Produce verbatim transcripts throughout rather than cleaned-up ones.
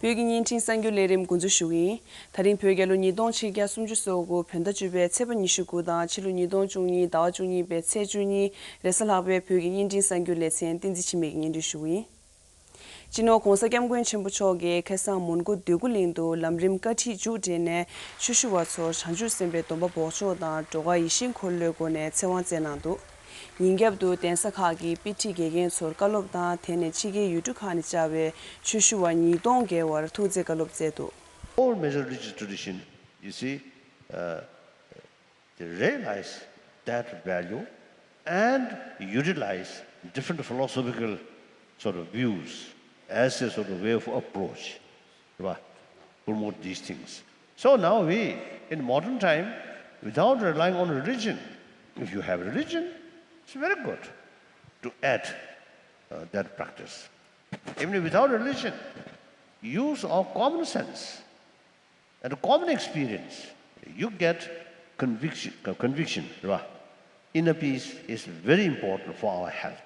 བོད་ཀྱི་བརྙན་འཕྲིན་གསར་འགྱུར་ལས་རིམ་འགོ་འཛུགས་ཞུ་གི་ཡིན། ད་རིང་བོད་རྒྱལ་ལོ་ཉིས་སྟོང་ཆིག་བརྒྱ་སུམ་ཅུ་སོ་དགུ་བོད་ཟླ་བཅུ་པའི་ཚེས་པ་ཉི་ཤུ་དགུ་དང་ཕྱི་ལོ་ཉིས་སྟོང་བཅུ་གཉིས་ཟླ་བ་བཅུ་གཉིས་པའི་ཚེས་བཅུ་གཉིས་རེས་གཟའ་ལྷག་པའི་བོད་ཀྱི་བརྙན་འཕྲིན་གསར་འགྱུར་ལེ་ཚན་བསྟན་འཛིན་འཆི་མེད་ཀྱིས་སྙན་སྒྲོན་ཞུ་གི་ཡིན། སྤྱི་ནོར་༧གོང་ས་༧སྐྱབས་མགོན་ཆེན་པོ་མཆོག་གིས་ཁ་སང་མོན་གྷོ་འདོད་རྒུ་གླིང་དུ་ལམ་རིམ་བཀའ་ཁྲིད་མཇུག་སྒྲིལ་ནས་ཆོས་ཞུ་བ་ཚོར་བྱང་ཆུབ་སེམས་དཔའི་སྡོམ་པ་འབོགས་ཆོག་དང་འགྲོ་ཁ་ཡིད་བཞིན་འཁོར་ལོའི་སྒོ་ནས་ཚེ་དབང་སྩལ་གནང་འདུག་ཉིན་རྒྱབ་ཏུ་གདན་ས་ཁག་གི་དཔེ་ཁྲིད་དགེ་རྒན་ཚོར་བཀའ་སློབ་དང་དེ་ནས་ཕྱི་རྒྱལ་ཡུལ་གྲུ་ཁག་ནས་བཅར་བའི་ཆོས་ཞུ་བ་ཉིས་སྟོང་བརྒལ་བར་ཐུགས་རྗེ་བཀའ་སློབ་སྩལ་འདུག All major religious tradition, you see, uh, they realize that value and utilize different philosophical sort of views as a sort of way of approach, right? Promote these things. So now we, in modern time, without relying on religion, if you have religion, it's very good to add uh, that practice. Even without religion, use of common sense and common experience, you get conviction, uh, conviction, right? Inner peace is very important for our health,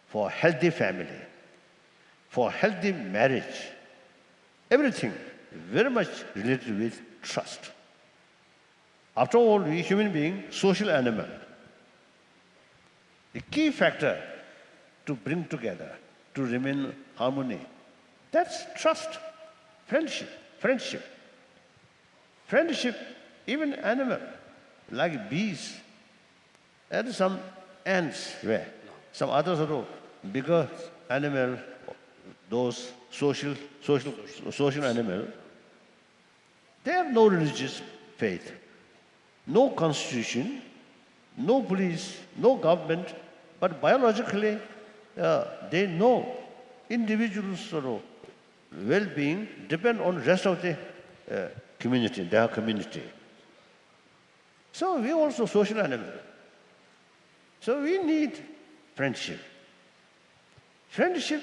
for healthy family, for healthy marriage. Everything very much related with trust. After all, we human being, social animal. The key factor to bring together, to remain harmony, that's trust, friendship, friendship. Friendship, even animal, like bees, and some ants, where some other sort of bigger animal, those social, social, social animal, they have no religious faith, no constitution, no police, no government, but biologically, uh, they know individuals' sort of well-being depend on rest of the uh, community, their community. So we also social animal. So we need friendship. Friendship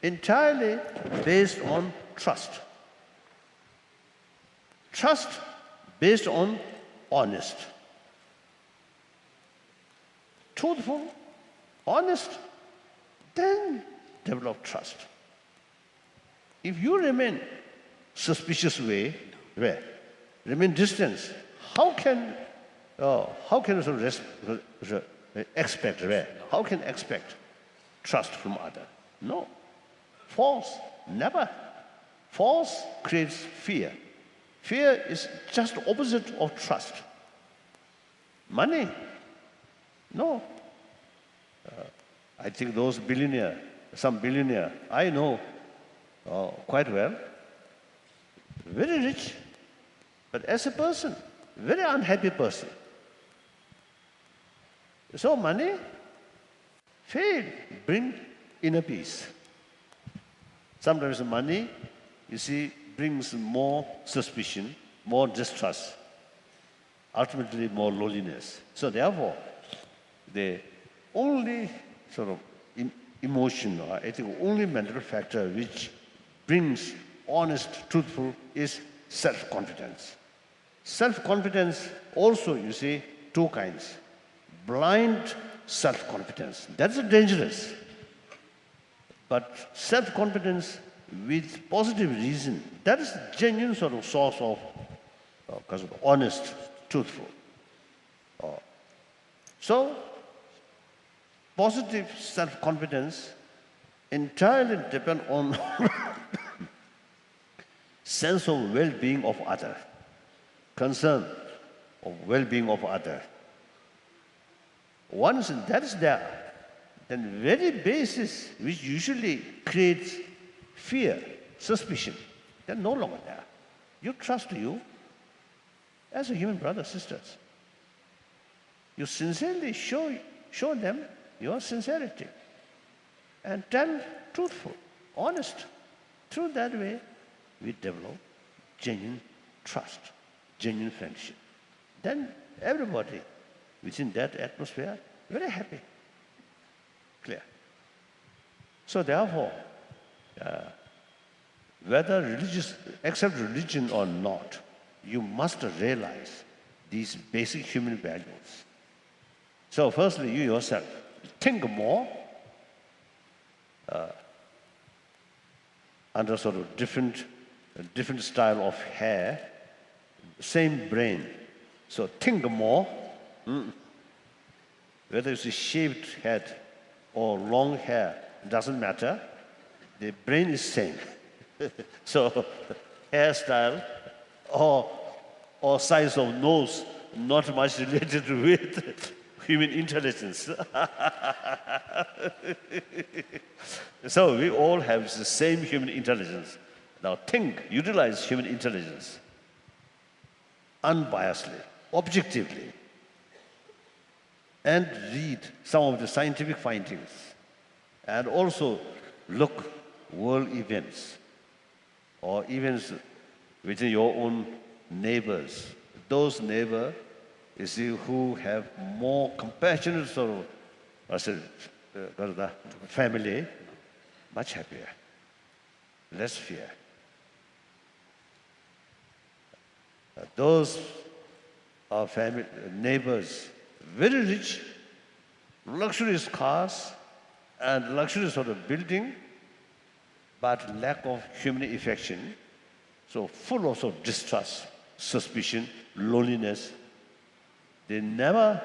entirely based on trust. Trust based on honest. Truthful, honest, then develop trust. If you remain suspicious way, where remain distance, how can uh, how can you res- re- re- expect where? How can expect trust from other? No. False, never. False creates fear. Fear is just opposite of trust. Money? No. Uh, I think those billionaire, some billionaire, I know uh, quite well. Very rich, but as a person, very unhappy person. So money fail bring inner peace. Sometimes money, you see, brings more suspicion, more distrust, ultimately more loneliness. So therefore, the only sort of em- emotion, or I think only mental factor which brings honest, truthful is self-confidence. Self-confidence also, you see, two kinds. Blind self-confidence, that's dangerous. But self-confidence with positive reason, that is genuine sort of source of uh, kind of honest, truthful. Uh, so, positive self-confidence entirely depend on sense of well-being of other, concern of well-being of other. Once that is there, then very basis which usually creates fear, suspicion, then no longer there. You trust you as a human brother, sisters. You sincerely show, show them your sincerity and tell truthful, honest. Through that way, we develop genuine trust, genuine friendship. Then everybody within that atmosphere very happy. Clear? So therefore, uh, whether religious, accept religion or not, you must realize these basic human values. So firstly, you yourself think more, uh, under sort of different, different style of hair, same brain. So think more. Mm. Whether it's a shaved head or long hair, doesn't matter. The brain is same. So hairstyle or, or size of nose not much related with human intelligence. So we all have the same human intelligence. Now think, utilize human intelligence unbiasedly, objectively, and read some of the scientific findings, and also look world events or events within your own neighbors. Those neighbors, you see, who have more compassionate sort of, I said, uh, family, much happier, less fear. Uh, those are family, neighbors, very rich, luxurious cars and luxurious sort of building, but lack of human affection. So full of sort of distrust, suspicion, loneliness. They never,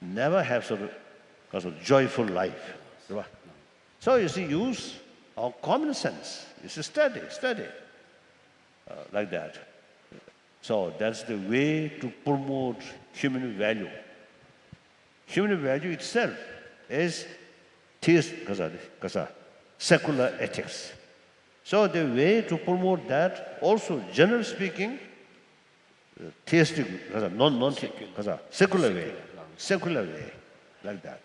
never have sort of, a sort of joyful life. So you see, use our common sense. You see, study, study, uh, like that. So that's the way to promote human value. Human value itself is theist, secular ethics. So the way to promote that, also generally speaking, theistic, non, non secular way, secular way, like that.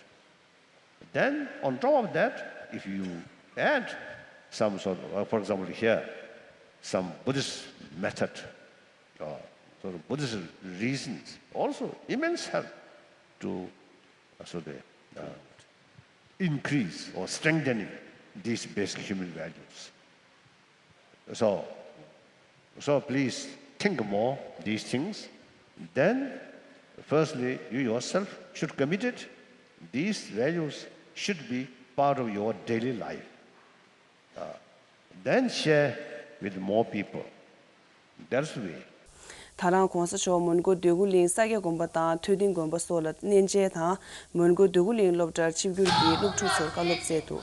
Then on top of that, if you add some sort of, uh, for example, here, some Buddhist method, uh, sort of Buddhist reasons, also immense help to, uh, sort of, uh, increase or strengthening these basic human values. So, so please think more these things. Then, firstly, you yourself should commit it. These values should be part of your daily life. Uh, then share with more people. That's the way. ད་རང་གོང་ས་མཆོག་མོན་གྷོ་འདོད་རྒུ་གླིང་ས་སྐྱ་དགོན་པ་དང་ཐོད་ལྡིང་དགོན་པ་སོགས་ལ་གནས་མཇལ་དང་། མོན་གྷོ་འདོད་རྒུ་གླིང་སློབ་གྲྭར་ཆིབས་བསྒྱུར་གྱིས་སློབ་ཕྲུག་ཚོར་བཀའ་སློབ་སྩལ་འདུག་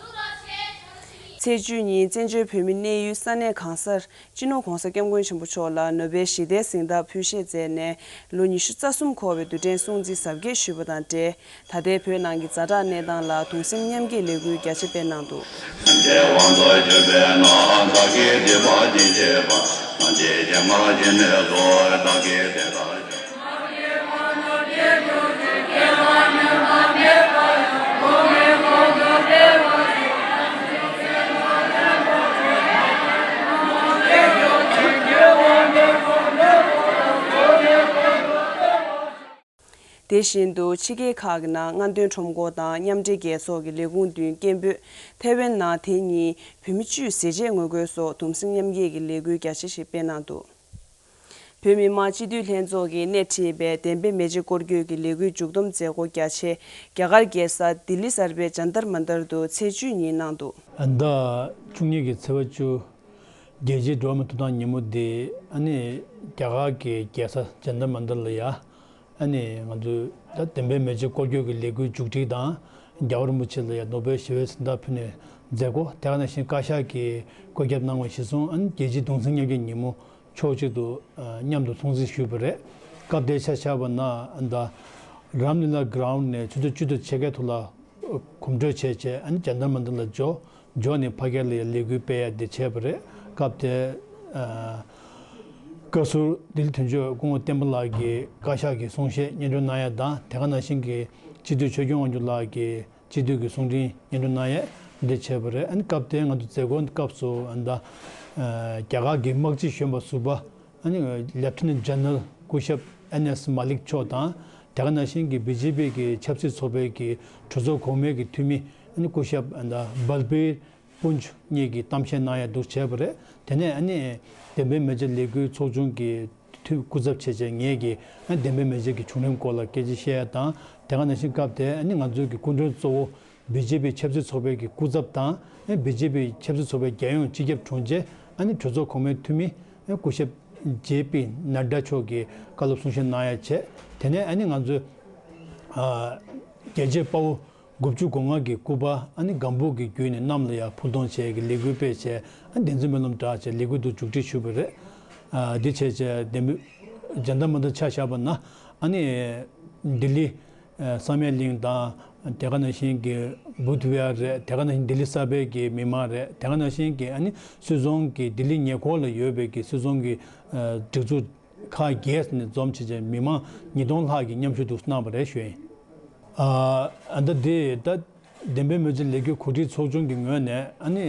ཚེས་བཅུ་ཉིན་བཙན་བྱོལ་བོད་མི་གནས་ཡུལ་ས་གནས་གང་སར་སྤྱི་ནོར་༧གོང་ས་༧སྐྱབས་མགོན་ཆེན་པོ་མཆོག་ལ་ནོ་བེལ་ཞི་བདེའི་གཟེངས་རྟགས་ཕུལ་བཞེས་མཛད་ནས་ལོ་ཉི་ཤུ་རྩ་གསུམ་འཁོར་བའི་དུས་དྲན་སྲུང་བརྩི་གཟབ་རྒྱས་ཞུས་པ་དང་འབྲེལ། ད་ལྟའི་བོད་ནང་གི་ཛ་དྲག་གནས་སྟངས་ལ་གདུང་སེམས་མཉམ་སྐྱེད་ལས་འགུལ་རྒྱ་ཆེ་སྤེལ་གནང་འདུག་དེ་བཞིན་དུ་ཕྱི་རྒྱལ་ཁག་གི་ནང་སྔ་འདོན་ཁྲོམ་སྐོར་དང་མཉམ་འབྲེལ་རྒྱལ་ཚོགས་ཀྱི་ལས་ཁུངས་མདུན་སྐད་འབོད། ཐེ་ཝན་ནང་དེ་ཉིན་བོད་མི་བཅུས་ཟས་བཅད་ངོ་རྒོལ་སོགས་གདུང་སེམས་མཉམ་སྐྱེད་ཀྱི་ལས་འགུལ་རྒྱ་ཆེ་ཞིག་སྤེལ་གནང་འདུག་བོད་མི་མང་སྤྱི་འཐུས་ལྷན་ཚོགས་ཀྱིས་སྣེ་ཁྲིད་པའི་བདེན་པའི་མེ་ལྕེ་སྐོར་སྐྱོད་ཀྱི་ལས་འགུལ་མཇུག་བསྡོམས་མཛད་སྒོ་རྒྱ་ཆེ་རྒྱ་གར་རྒྱལ་ས་ལྡི་ལི་གསར་པའི་ཇན་ཏར་མན་ཏར་དུ་ཚེས་བཅུ་ཉིན་གནང་འདུག་ཟླ་བཅུ་གཉིས་ཀྱི་ཚེས་པ་བཅུ། རྒྱལ་སྤྱིའི་འགྲོ་བ་མིའི་ཐོབ་ཐང་ཉིན་མོ་འདི་ཨ་ནི་རྒྱ་གར་གྱི་རྒྱལ་ས་ཇན་ཏར་མན་ཏར་ལ་ཡ་ཨ་ནི་ང་ཚོའི་ད་བདེན་པའི་མེ་ལྕེ་སྐོར་སྐྱོད་ཀྱི་ལས་འགུལ་མཇུག་སྒྲིལ་དང་རྒྱལ་བ་རིན་པོ་ཆེ་ལ་ཡ་ནོ་བེལ་ཞི་བའི་གཟེངས་རྟགས་ཕུལ་ནས་མཛད་སྒོ། དེ་ག་ནང་བཞིན་བཀའ་ཤག་གིས་བཀོད་ཁྱབ་གནང་བ་གཞིར་བཟུང་ཨ་ནི་རྒྱལ་སྤྱིའི་གདུང་སེམས་མཉམ་སྐྱེད་ཉིན་མོ་ཕྱོགས་གཅིག་ཏུ་མཉམ་དུ་སྲུང་བརྩི་ཞུས་པ་རེད། སྐབས་དེའི་ཆ་བཞག་པ་ན་ད་རམ་ལི་ལ་གྷི་རའུན་ཌི་ནས་ཆུ་ཚོད་བཅུ་དང་ཕྱེད་ཀའི་ཐོག་ལ་གོམ་བགྲོད་བྱས་རྗེས་ཨ་ནི་ཇན་ཏར་མན་ཏར་ལ་འབྱོར། འབྱོར་ནས་ཕ་གིར་ལ་ལས་འགུལ་སྤེལ་ཡ་དེ་བྱས་པ་རེད། སྐབས་དེར་ཨ་བཀའ་ཟུར་ལྡི་ལི་དོན་གཅོད་སྐུ་ངོ་བསྟན་པ་ལགས་ཀྱིས་བཀའ་ཤག་གི་གསུང་བཤད་སྙན་སྒྲོན་གནང་ཡ་དང་དེ་ག་ནང་བཞིན་གྱི་སྤྱི་འཐུས་ཆོས་སྐྱོང་དབང་ཕྱུག་ལགས་ཀྱིས་སྤྱི་འཐུས་ཀྱི་གསུང་འཕྲིན་སྙན་སྒྲོན་གནང་ཡ་འདི་བྱས་པ་རེད། ཨ་ནི་སྐབས་དེར་ང་ཚོ་མཛད་སྒོ་སྐབས་སུ་ཨ་ནི་ད་ཨ་རྒྱ་གར་གྱི་དམག་སྤྱི་གཞོན་པ་ཟུར་པ། ཨ་ནི་ལེབ་ཊི་ནན་ཊི་ཇེ་ནེ་རལ་སྐུ་ཞབས་ཨེན་ཨེས་མ་ལིག་མཆོག་དང་དེ་ག་ནང་བཞིན་གྱི་བི་ཇེ་པི་གི་ཆབ་སྲིད་ཚོགས་པའི་གི་གྲོས་ཚོགས་གོང་མའི་གི་འཐུས་མི་ཨ་ནི་སྐུ་ཞབས་ཨ་ནི་བལ་བིར་པུན་ཇུ་གཉིས་ཀྱིས་གཏམ་བཤད་གནང་ཡ་འདུག་བྱས་པ་རེད། དེ་ནས་ཨ་ནི་བདེན་པའི་མེ་ལྕེ་ལས་འགུལ་ཚོགས་ཆུང་གི་འཐུས་སྐུ་ཚབ་བྱས་བྱས་ངས་ཀྱིས་ཨ་ནི་བདེན་པའི་མེ་ལྕེ་གི་བྱུང་རིམ་སྐོར་ལ་སྐད་ཆ་བཤད་ཡ་དང་དེ་ག་ནང་བཞིན་སྐབས་དེ་ཨ་ནི་ང་ཚོའི་གི་སྐུ་མགྲོན་གཙོ་བོ། བི་ཇེ་པི་ཆབ་སྲིད་ཚོགས་པའི་གི་སྐུ་ཚབ་དང་། ཨ་ནི་བི་ཇེ་པི་ཆབ་སྲིད་ཚོགས་པའི་རྒྱལ་ཡོངས་སྤྱི་ཁྱབ་དྲུང་ཆེ། ཨ་ནི་གྲོས་ཚོགས་གོང་མའི་འཐུས་མི་སྐུ་ཞབས་ཇེ་པི་ནཱ་ཌ་མཆོག་གིས་བཀའ་སློབ་གསུང་བཤད་གནང་ཡ་བྱས། དེ་ནས་ཨ་ནི་ང་ཚོས་ཨ་རྒྱལ་གཅེས་དཔའ་བོ་དགུ་བཅུ་གོ་ལྔ་གི་སྐུ་པར་ཨ་ནི་སྒམ་པོ་གི་བརྒྱུད་ནས་གནམ་ལ་ཡར་འཕུར་གཏོང་བྱས་ཀྱི་ལས་འགུལ་སྤེལ་བྱས། ཨ་ནི་བདེན་ཚིག་སྨོན་ལམ་བསྒྲགས་བྱས་ལས་འགུལ་དུ་མཇུག་སྒྲིལ་ཞུས་པ་རེད། ཨ་འདི་བྱས་བྱས་བདེན་པའི་ཇན་ཏར་མན་ཏར་ཆ་བཞག་པ་ན། ཨ་ནི་ལྡི་ལི་ཨ་བསམ་ཡས་གླིང་དང་། དེ་ག་ནང་བཞིན་གྱི་བུད་དྷ་ཝི་ཧར་རེད། དེ་ག་ནང་བཞིན་ལྡི་ལི་གསར་པའི་གི་མི་མང་རེད། དེ་ག་ནང་བཞིན་གྱི་ཨ་ནི་སུད་ཚོང་གི་ལྡི་ལི་ཉེ་འཁོར་ལ་ཡོད་པའི་གི་སུད་ཚོང་གི་ཨ་སྒྲིག་འཛུགས་ཁག་བརྒྱད་ནས་འཛོམས་བྱས་བྱས་མི་མང་ཉིས་སྟོང་ལྷག་གིས་མཉམ་ཞུགས་འདུག་གནང་བ་རེད་ཞུ་ཡིན། ཨ་ཨ་ད་དེ་ད་བདེན་པའི་མེ་ལྕེ་ལས་འགུལ་གོ་སྒྲིག་ཚོགས་ཆུང་གི་ངོས་ནས། ཨ་ནི་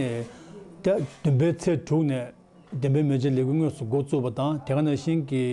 ད་བདུན་པའི་ཚེས་དྲུག་ནས་བདེན་པའི་མེ་ལྕེ་ལས་འགུལ་དངོས་སུ་འགོ་བཙུགས་པ་དང་། དེ་ག་ནང་བཞིན་གྱི་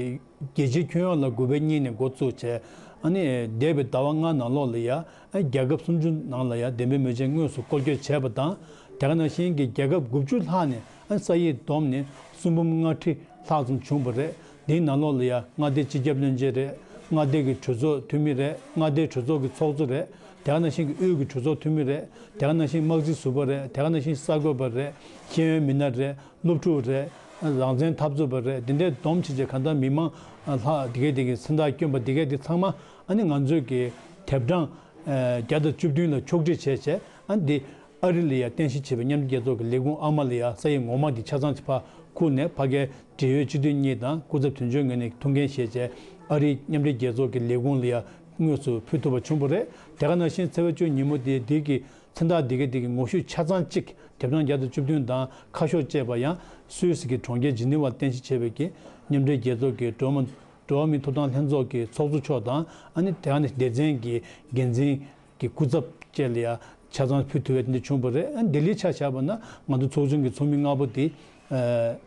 རྒྱལ་སྤྱིའི་ཁྱོན་ཡོངས་ལ་དགུ་པའི་གཉིས་ནས་འགོ་བཙུགས་བྱས། ཨ་ནི་འདས་པའི་ཟླ་བ་ལྔ་ནང་ལོགས་ལ་ཡ་ཨ་རྒྱལ་ཁབ་སུམ་ཅུ་ནང་ལ་ཡ་བདེན་པའི་མེ་ལྕེ་དངོས་སུ་སྐོར་སྐྱོད་བྱས་པ་དང་། དེ་ག་ནང་བཞིན་གྱི་རྒྱལ་ཁབ་དགུ་བཅུ་ལྷག་ནས་ཨ་ས་ཡིག་བསྡོམས་ནས་སུམ་འབུམ་ལྔ་ཁྲི་ལྷག་ཙམ་བྱུང་བ་རེད། འདིའི་ནང་ལོགས་ལ་ཡ་མངའ་སྡེའི་སྤྱི་ཁྱབ་བློན་ཆེན་རེད། མངའ་སྡེ་གི་གྲོས་ཚོགས་འཐུས་མི་རེད། མངའ་སྡེའི་གྲོས་ཚོགས་ཀྱི་ཚོགས་གཙོ་རེད། དེ་ག་ནང་བཞིན་གྱི་དབུས་ཀྱི་གྲོས་ཚོགས་འཐུས་མི་རེད། དེ་ག་ནང་བཞིན་དམག་སྤྱི་ཟུར་པ་རེད། དེ་ག་ནང་བཞིན་གསར་འགོད་པ་རེད། ཤེས་ཡོན་མི་སྣ་རེད། སློབ་ཕྲུག་རེད། རང་བཙན་འཐབ་རྩོད་པ་རེད། འདི་འདྲའི་བསྡོམས་བྱས་བྱས་གང་ལྟར་མི་མང་ལྷག་དེ་གས་དེ་གས་མཚན་རྟགས་བསྐྱོན་པ་དེ་གས་དེ་ཚང་མ་ཨ་ནི་ང་ཚོས་ཀྱི་དེབ་གྲངས་བརྒྱ་དང་བཅུ་བདུན་ལ་ཕྱོགས་སྒྲིག་བྱས་བྱས། ཨ་ནི་འདི་ཨ་རི་ལ་ཡ་རྟེན་གཞི་བྱས་པའི་མཉམ་འབྲེལ་རྒྱལ་ཚོགས་ཀྱི་ལས་ཁུངས་ཨ་མ་ལ་ཡ་ས་ཡིག་ངོ་མ་འདི་ཆ་ཚང་ཅིག་ཕར་བསྐུར་ནས། ཕ་གིའི་འབྲེལ་ཡོད་སྤྱི་འཐུས་གཉིས་དང་སྐུ་ཚབ་དོན་གཅོད་ངོས་ནས་ཐུགས་འགན་བཞེས་བྱས་ཨ་རིའི་མཉམ་འབྲེལ་རྒྱལ་ཚོགས་ཀྱི་ལས་ཁུངས་ལ་ཡ་དངོས་སུ་ཕུལ་ཐུབ་པ་བྱུང་བ་རེད། དེ་ག་ནང་བཞིན་ཚེས་པ་བཅུ་ཉིན་མོ་དེ་དེ་གི་མཚན་རྟགས་འདི་ག་འདི་གི་ངོ་བཤུས་ཆ་ཚང་གཅིག་དེབ་གྲངས་བརྒྱ་དང་བཅུ་བདུན་དང་ཁ་ཤོག་བཅས་པ་ཡང་སུད་སི་གི་གྲོང་ཁྱེར་ཇི་ནི་ཝར་རྟེན་གཞི་བྱས་པའི་གི་མཉམ་འབྲེལ་རྒྱལ་ཚོགས་ཀྱི་འགྲོ་བ་མི་འགྲོ་བ་མིའི་ཐོབ་ཐང་ལྷན་ཚོགས་ཀྱི་ཚོགས་གཙོ་མཆོག་དང་། ཨ་ནི་དེ་ག་ནས་སྡེ་ཚན་གྱི་འགན་འཛིན་གྱི་སྐུ་ཚབ་བཅས་ལ་ཡང་ཆ་ཚང་ཕུལ་ཐུབ་པའི་དེ་འདྲ་བྱུང་བ་རེད། ཨ་ནི་ལྡི་ལིའི་ཆ་བཞག་པ་ན་ང་ཚོ་ཚོགས་ཆུང་གི་ཚོགས་མི་ལྔ་པོ་དེ་ཨ་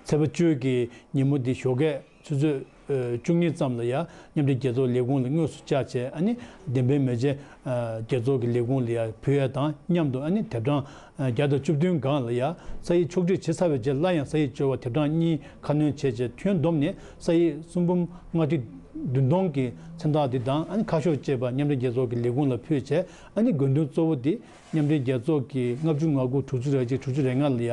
ཚེས་པ་བཅུ་གི་ཉིན་མོ་དེ་ཞོགས་ཀས་ཆུ་ཚོད་ཨ་བཅུ་གཉིས་ཙམ་ལ་ཡ་མཉམ་འབྲེལ་རྒྱལ་ཚོགས་ལས་ཁུངས་ལ་དངོས་སུ་བཅར་བྱས། ཨ་ནི་བདེན་པའི་མེ་ལྕེ་ཨ་རྒྱལ་ཚོགས་ཀྱི་ལས་ཁུངས་ལ་ཡ་ཕུལ་ཡ་དང་མཉམ་དུ། ཨ་ནི་དེབ་གྲངས་ཨ་བརྒྱ་དང་བཅུ་བདུན་སྒང་ལ་ཡ་ས་ཡིག་ཕྱོགས་སྒྲིག་བྱེད་ཚར་བའི་རྗེས་སླར་ཡང་ས་ཡིག་བཅོལ་བ་དེབ་གྲངས་གཉིས་ཁ་སྣོན་བྱས་བྱས་ཁྱོན་བསྡོམས་ནས་ས་ཡིག་སུམ་འབུམ་ལྔ་ཁྲི་བདུན་སྟོང་གི་མཚན་རྟགས་འདི་དང་། ཨ་ནི་ཁ་ཤོག་བཅས་པ་མཉམ་འབྲེལ་རྒྱལ་ཚོགས་ཀྱི་ལས་ཁུངས་ལ་ཕུལ་བྱས། ཨ་ནི་དགོས་འདུན་གཙོ་བོ་འདི་མཉམ་འབྲེལ་རྒྱལ་ཚོགས་ཀྱི་ལྔ་བཅུ་ང་དགུ་དྲུག་ཅུ་རེ་གཅིག་དྲུག་ཅུ་རེ་ལྔ་ལ་ཡ་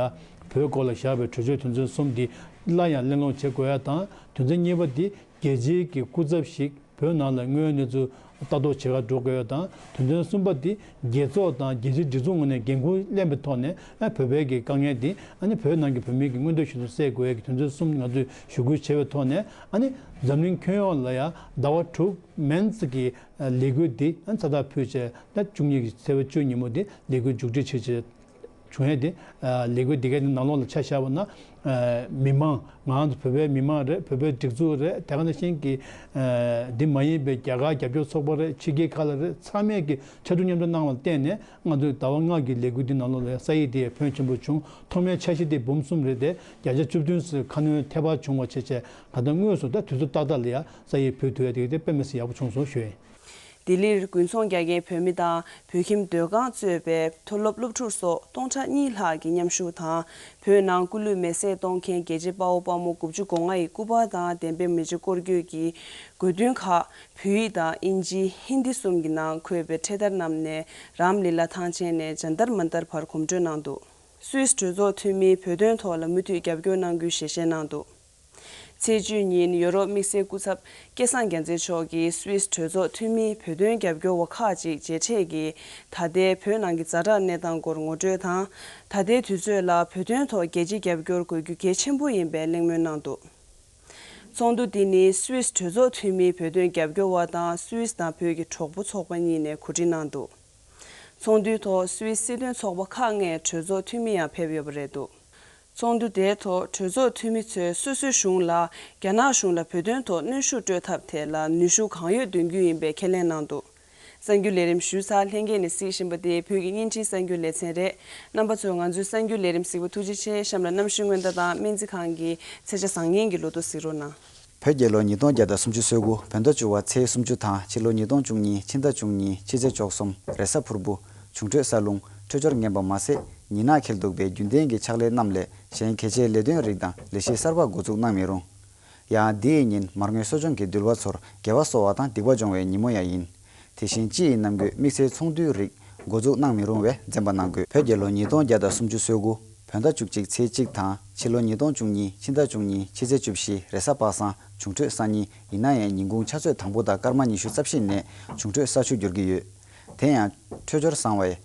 བོད་སྐོར་ལ་བཞག་པའི་གྲོས་ཆོད་དོན་ཚན་གསུམ་འདི་སླར་ཡང་གླེང་སློང་བྱེད་དགོས་ཡ་དང་། དོན་ཚན་གཉིས་པ་འདི་རྒྱལ་སྤྱིའི་གི་སྐུ་ཚབ་ཞིག་བོད་ནང་ལ་དངོས་ཡོད་གནས་ཚུལ་ལྟ་རྟོག་བྱེད་གར་འགྲོ་དགོས་ཡ་དང་། དོན་ཚན་གསུམ་པ་འདི་རྒྱལ་ཚོགས་དང་རྒྱལ་སྤྱིའི་སྒྲིག་འཛུགས་ངོས་ནས་འགན་འཁུར་ལེན་པའི་ཐོག་ནས་ཨ་བོད་པའི་གི་དཀའ་ངལ་འདི་ཨ་ནི་བོད་ནང་གི་བོད་མི་གི་མངོན་འདོད་གཞི་བཟུང་སེལ་དགོས་ཡ་གི་དོན་ཚན་གསུམ་ང་ཚོས་ཞུ་སྐུལ་བྱས་པའི་ཐོག་ནས། ཨ་ནི་འཛམ་གླིང་ཁྱོན་ཡོངས་ལ་ཡ་ཟླ་བ་དྲུག་མན་ཙམ་གི་ལས་འགུལ་འདི་ཨ་ནི་མཚན་རྟགས་ཕུལ་བྱས། ད་བཅུ་གཉིས་ཀྱི་ཚེས་པ་བཅུ་ཉིན་མོ་འདི་ལས་འགུལ་མཇུག་སྒྲིལ་བྱེད་ཆེད་བྱུང་ཡས་དེ། ལས་འགུལ་འདི་གའི་ནང་ལོགས་ལ་ཆ་བཞག་པ་ན། མི་མང་ང་ཚོ་བོད་པའི་མི་མང་རེད། བོད་པའི་སྒྲིག་འཛུགས་རེད། དེ་ག་ནང་བཞིན་གྱི་འདི་མ་ཡིན་པའི་རྒྱ་གར་རྒྱབ་སྐྱོར་ཚོགས་པ་རེད། ཕྱི་རྒྱལ་ཁག་ལ་རེད། ཚང་མས་ཀྱི་ཕྱར་གྲུ་མཉམ་འདེགས་གནང་བ་ལ་བརྟེན་ནས་ང་ཚོའི་ཟླ་བ་ལྔ་གི་ལས་འགུལ་འདི་ནང་ལོགས་ལ་ས་ཡིག་འདི་ཕོན་ཆེན་པོ་བྱུང་། ཐོག་མའི་འཆར་གཞི་དེ་འབུམ་གསུམ་རེད་དེ། བརྒྱ་ཆ་བཅུ་བདུན་ཙམ་ཁ་སྣོན་ཐེབས་པ་བྱུང་བ་བྱས་བྱས། གང་ལྟར་དངོས་སུ་ད་དུས་ཚོད་ཏག་ཏག་ལ་ཡ་ས་ཡིག་ཕུལ་ཐུབ་ཡ་དེ་དེ་དཔེ་མི་སྲིད་ཡག་པོ་བྱུང་སོང་ཞུ་ཡིན། ལྡི་ལིར་དགུན་ཚོང་རྒྱག་མཁན་བོད་མི་དང་བོད་ཁྱིམ་སྡོད་ཁང་གཙོས་པའི་མཐོ་སློབ་སློབ་ཕྲུག་སོགས་སྟོང་ཕྲག་གཉིས་ལྷག་གི་མཉམ་ཞུགས་དང་། བོད་ནང་སྐུ་ལུས་མེ་སྲེག་གཏོང་མཁན་རྒྱལ་གཅེས་དཔའ་བོ་དཔའ་མོ་དགུ་བཅུ་གོ་ལྔ་ཡི་སྐུ་པར་དང་བདེན་པའི་མེ་ལྕེ་སྐོར་སྐྱོད་ཀྱི་དགོས་འདུན་ཁག་བོད་ཡིག་དང་དབྱིན་ཇི་ཧིན་དི་གསུམ་གྱི་ནང་འཁོད་པའི་འཕྲེད་དར་བསྣམས་ནས་རམ་ལི་ལ་ཐང་ཆེན་ནས་ཇན་ཏར་མན་ཏར་བར་གོམ་བགྲོད་གནང་འདུག་སུད་སི་གྲོས་ཚོགས་འཐུས་མིས་བོད་དོན་ཐོག་ལ་མུ་མཐུད་རྒྱབ་སྐྱོར་གནང་རྒྱུའི་ཞལ་བཞེས་གནང་འདུག་ཚེས་བཅུ་ཉིན་ཡོ་རོབ་དམིགས་བསལ་སྐུ་ཚབ་སྐལ་བཟང་རྒྱལ་མཚན་མཆོག་གིས་སུད་སི་གྲོས་ཚོགས་འཐུས་མིས་བོད་དོན་རྒྱབ་སྐྱོར་བ་ཁག་ཅིག་མཇལ་འཕྲད་ཀྱིས། ད་ལྟའི་བོད་ནང་གི་ཛ་དྲག་གནས་སྟངས་སྐོར་ངོ་སྤྲོད་དང་། ད་ལྟའི་དུས་ཚོད་ལ་བོད་དོན་ཐོག་རྒྱལ་སྤྱིའི་རྒྱབ་སྐྱོར་དགོས་རྒྱུ་གལ་ཆེན་པོ་ཡིན་པའི་གླེང་མོལ་གནང་འདུག་ཚོགས་འདུ་འདི་ནི་སུད་སི་གྲོས་ཚོགས་འཐུས་མིའི་བོད་དོན་རྒྱབ་སྐྱོར་བ་དང་སུད་སི་དང་བོད་ཀྱི་གྲོགས་པོ་ཚོགས་པ་གཉིས་ནས་གོ་སྒྲིག་གནང་འདུག་ཚོགས་འདུའི་ཐོག་སུད་སི་སྲིད་དོན་ཚོགས་པ་ཁག་ལྔའི་གྲོས་ཚོགས་འཐུས་མི་ཡང་ཕེབས་ཡོད་པ་རེད་འདུག་ཚོགས་འདུ་དེའི་ཐོག་གྲོས་ཚོགས་འཐུས་མི་ཚོས་སོ་སོའི་གཞུང་ལ་རྒྱ་ནག་གཞུང་ལ་བོད་དོན་ཐོག་གནོན་ཤུགས་སྤྲོད་ཐབས་ཐད་ལ་ནུས་ཤུགས་གང་ཡོད་འདོན་རྒྱུ་ཡིན་པའི་ཁས་ལེན་གནང་འདུག་གསར་འགྱུར་ལས་རིམ་ཞུས་ཚར། ལྷན་རྒྱས་ནས་གཟིགས་བཞིན་པ་དེ་བོད་ཀྱི་བརྙན་འཕྲིན་གསར་འགྱུར་ལེ་ཚན་རེད། རྣམ་པ་ཚོས་ང་ཚོའི་གསར་འགྱུར་ལས་རིམ་གཟིགས་པར་ཐུགས་རྗེ་ཆེ། གཤམ་ལ་གནམ་གཤིས་སྔོན་བརྡ་དང་སྨན་རྩིས་ཁང་གི་ཚེས་ཆ་བཟང་ངན་གྱི་ལོ་ཐོ་གཟིགས་རོགས་གནང་། བོད་རྒྱལ་ལོ་ཉིས་སྟོང་བརྒྱ་དང་སུམ་ཅུ་སོ་དགུ། བོད་ཟླ་བཅུ་བ་ཚེས་སུམ་ཅུ་དང་། ཕྱི་ལོ་ཉིས་སྟོང་བཅུ་གཉིས། ཕྱི་ཟླ་བཅུ་གཉིས། ཕྱི་ཚེས་བཅུ་གསུམ། རེས་གཟའ་ཕུར་བུ། འབྱུང་འཕྲོད་ས་རླུང་། འཕྲོད་སྦྱོར་ངན་པ་མ་ཟད། ཉི་ནག་འཁེལ་འདུག་པས་རྒྱུན་ལྡན་གྱི་ཕྱག་ལས་རྣམས་ལས་གཞན་གལ་ཆེའི་ལས་དོན་རིགས་དང་ལས་གཞི་གསར་པ་འགོ་འཛུགས་གནང་མི་རུང་། ཡང་འདི་ཡི་ཉིན་མར་ངོའི་གསོ་སྦྱོང་གི་འདུལ་བ་ཚོར་དགེ་བ་གསོ་བ་དང་སྡིག་པ་སྦྱོང་བའི་ཉིན་མོ་ཡང་ཡིན། དེ་བཞིན་སྤྱི་ཡི་ནམ་དགོས་དམིགས་བསལ་ཚོགས་འདུའི་རིགས་ འགོ་འཛུགས་གནང་མི་རུང་བས་འཛེམ་པ་གནང་དགོས། བོད་རྒྱལ་ལོ་ཉིས་སྟོང་བརྒྱ་དང་སུམ་ཅུ་སོ་དགུ་བོད་ཟླ་བཅུ་གཅིག་ཚེས་གཅིག་དང་ཕྱི་ལོ་ཉིས་སྟོང་བཅུ་གཉིས་ཕྱི་ཟླ་བཅུ་གཉིས་ཕྱི་ཚེས་བཅུ་བཞི་རེས་གཟའ་པ་སངས་འབྱུང་འཕྲོད་སང་ཉིན་ཡིན་ན་ཡང་ཉིན་གུང་ཆུ་ཚོད་དང་པོ་དང་སྐར་མ་ཉི་ཤུ་རྩ་བཞི་ནས་འབྱུང་འཕྲོད་ས་ཆུ་འགྱུར་གྱི་ཡོད། དེ་ཡང་འཕྲོད་སྦྱོར་བཟང་བས།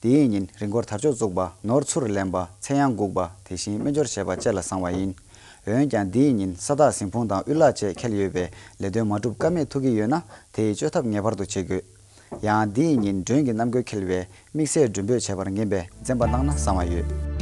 དེའི་ཉིན་རི་མགོར་དར་ལྕོག་བཙུགས་པ། ནོར་ཚུར་ལེན་པ། ཚེ་ཡང་འགུགས་པ། དེ་བཞིན་སྨན་སྦྱོར་བྱེད་པ་བཅས་ལ་བཟང་བ་ཡིན། འོན་ཀྱང་འདིའི་ཉིན་ས་བདག་གཟིམ་ཕུང་དང་དབུལ་ལག་བཅས་འཁེལ་ཡོད་པས་ལས་དོན་མ་འགྲུབ་ཀ་མེད་ཐུག་གི་ཡོད་ན་དེའི་བཅོས་ཐབས་ངེས་པར་དུ་བྱེད་དགོས། ཡང་འདིའི་ཉིན་མགྲོན་གྱི་གནམ་སྒོ་འཁེལ་བས་དམིགས་བསལ་མགྲོན་འབོད་བྱེད་པར་ངེས་པས་འཛེམ་པ་གནང་ན་བཟང་བ་ཡོད།